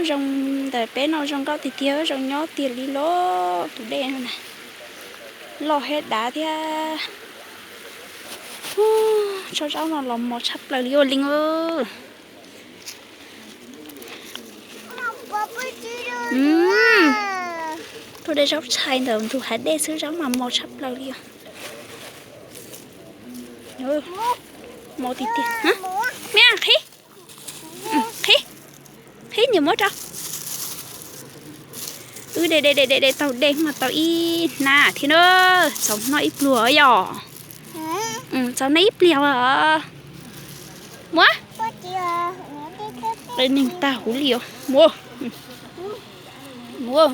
Zoo ntawm peb no zoo nkauj tiag tiag, zoo nyob tiag li lauj. Tus dej no na, loj thiab dav thiab. Tsob zaub no los mos tshaj plaws li ua leej. Tuaj de zaub tshais ntawm ntug hav dej xwb, zaub mas mos tshaj plaws li os. Mos tiag tiag. Me qhib, qhib, qhib niam muab rau. Wb de de de de de tau dej mas tau ib hnab thiab na. Txaus noj ib pluag yom. Txaus noj ib pliag. Muab. Qe neeg tag huv li os. Muab. Muab.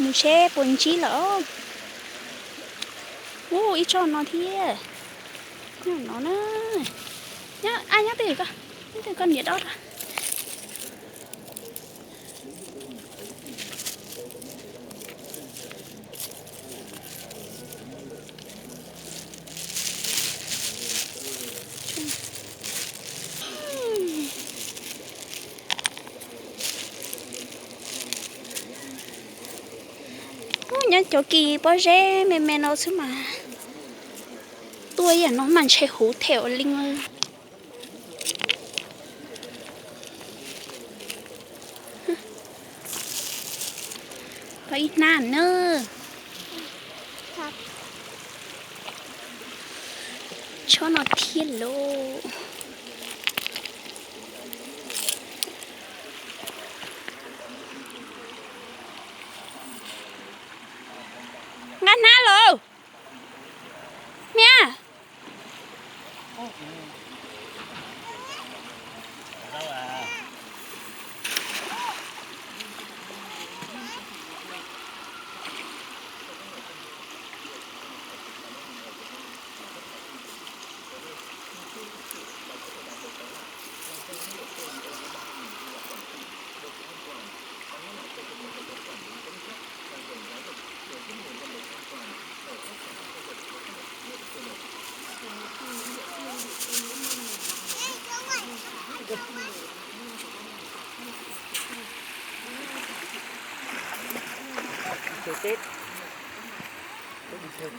Mus seb puas ntsib lawm. Ub, ib tsob no thiab. Nyob no na. Nyob, a, nyob twj ywm koj, nyob twj ywm koj niam dob rau. Ub, nyob cov kis pob zeb me me no xwb mas tuaj ib yam no mas ntshe huv them ua li. Tau ib hnab na. Tsob no thiab lauj. Nqa hnab lauj. Mia.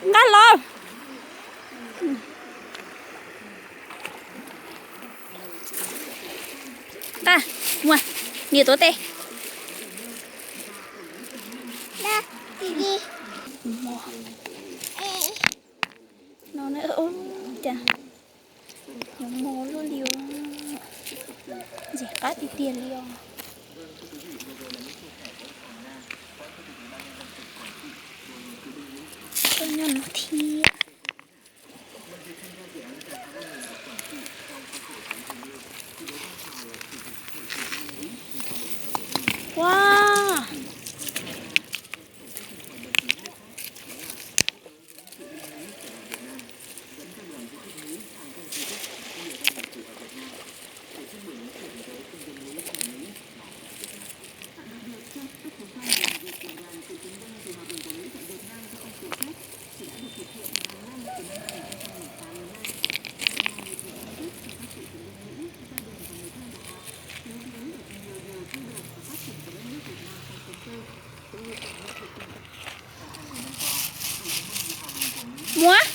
Nqa los. Nqa, muag, niam tuav tes. No, ua cas nyob mos luaj li os. Ntxim qab tiag tiag li os. Koj nyob no thiab. Ua. Muab.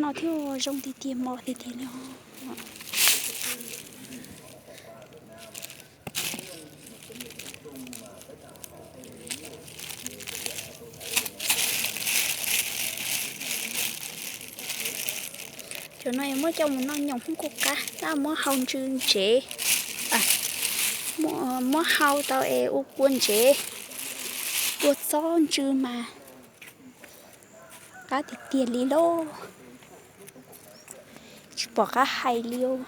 No thiab, zoo tiag tiag, mos tiag tiag li. Cov no muab coj mus noj nyoos hub kuj qab, tab muab hau ntsw ntsev, muab hau tau es ua kua ntsev, kua txob ntsw mas qab tiag tiag li lauj. Tsis pom qab hais li os.